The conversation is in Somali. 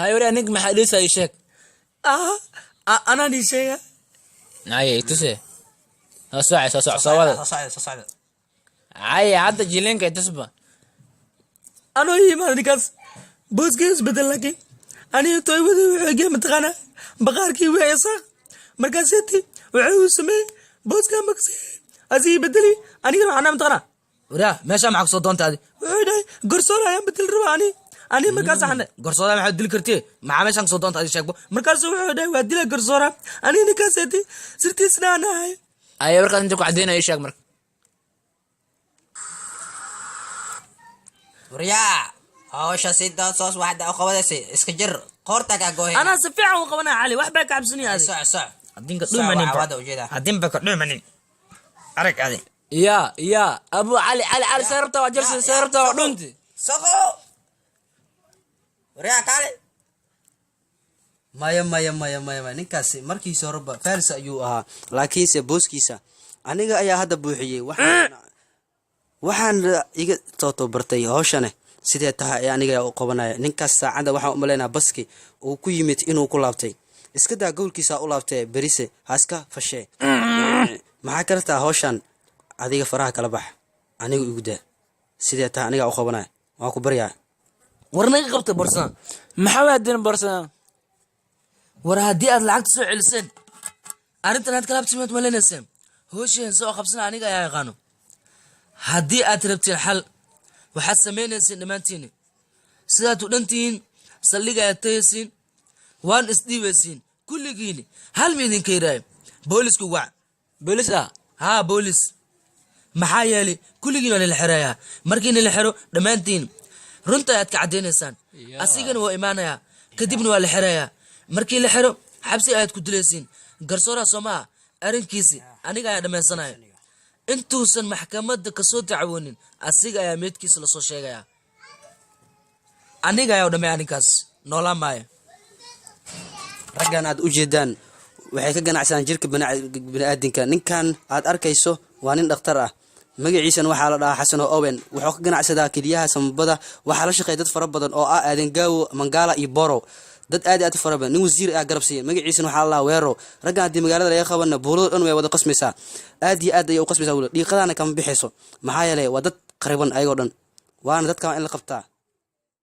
Hay waryaa, ninka maxaa dhiisa? Ii sheeg. Anaan ii sheega. Haye, ituse. Soo socay, soo soc, soo wada. Soo socda, soo socda. Haye, hadda jilinka itusba. Anoo yimaada ninkaas booskii isbedel, laakiin aniga toybadii wuxuu gee mataqaanaa baqaarkii wey Isaaq. Markaaseti wuxuu uu sameeyey booskaa maksi asigii bedeli. Anigana waxaan mataqaanaa, waryaa, meeshaa maxaa kusoo doonta adi? Wuxuu dhahay, garsoor ayaan bedel rabaa ani. Markaas waxaan dhahay, garsoora maxaa dili kartee? Maxaa meeshaan kusoo doonta adi? Sheegbo. Markaasu wuxuu dhahay, waa dila garsoora aniga ninkaaseti sirtiisna aan ahay. Haye, markaas inta ku caddeynaya ii sheeg marka. Waryaa, hawsha si soos waxda u qabadaysay, iska jir, qoorta kaa goohe. Anaa si fiican u qabanaya, Cali, wax baa ka cabsanaya adi. Soc, soc. Hadinka Soc, dhumanin. waa caawada ujeedaa. Hadinba ka dhumanin, arag adi. Ya Abu Cali, Cali, Cali, see rabtaa? Waa jalsi, see rabtaa? Waa dhunti. Soqo, waryaa, kaale. Maya, maya, maya, maya, maya, ninkaasi markiisa horeba faris ayuu ahaa, laakiinse booskiisa aniga ayaa hadda buuxiyey. Waxaan iga soo bartay hawshane sidee tahay ee aniga u qabanaya ninkaas. Saacadda waxaan umaleynaa baski uu ku yimid inuu ku laabtay. Iska daa gowlkiisa u laabtee, berise ha iska fashee. Maxaa kartaa hawshan? Adiga faraha kala bax, aniga igu daa. Sidee tahay aniga u qabanaya, waan ku baryaa. War naga qabta borsada. Maxaa waadin borsada? War haddii aad lacagta soo celiseen, arrintan aad kala habsimaad maleynayseen. Hoosheen soo qabsana aniga ayaa yaqaano. Haddii aad rabtiin xal, waxaad samaynaysiin dhammaantiin sidaad u dhantihiin saldhig ayaad tagaysiin, waan isdhiibaysiin kulligiini. Hal ma idinka yidhaayo, boolisku wac. Boolis ah? Haa, boolis. Maxaa yeelay kulligiin waa nila xirayaa. Markii nila xiro, dhammaantiin runta ayaad ka caddaynaysaan. Asigana waa imaanayaa, kadibna waa la xirayaa. Markii la xiro, xabsi ayaad ku dilaysiin. Garsooraa soo maaha? Arrinkiisi aniga ayaa dhammaysanaya. Intuusan maxkamadda kasoo dacwoonin, asiga ayaa meedkiisa lasoo sheegayaa. Aniga ayaa u dhammeeya arrinkaas, noolaan maayo. Raggan aad u jeedaan waxay ka ganacsadaan jirka bini'aadinka. Ninkan aad arkayso waa nin dhakhtar ah, magaciisana waxaa la dhahaa Xasano Owen. Wuxuu ka ganacsadaa keliyaha, samabada. Waxaa la shaqeeya dad fara badan oo ah Aadan Gaawo, Mangala iyo Borow, dad aad iyo aad u fara badan. Nin wasiir ah garab siiya, magaciisana waxaa la dhahaa Weero. Raggan haddii magaalada laga qabana, buulada dhan way wada qasmaysaa, aad iyo aad ayay u qasmaysaa. Wula dhiiqadaana kama bixayso, maxaa yeelay waa dad qariban ayagoo dhan, waana dadka waa in la qabtaa.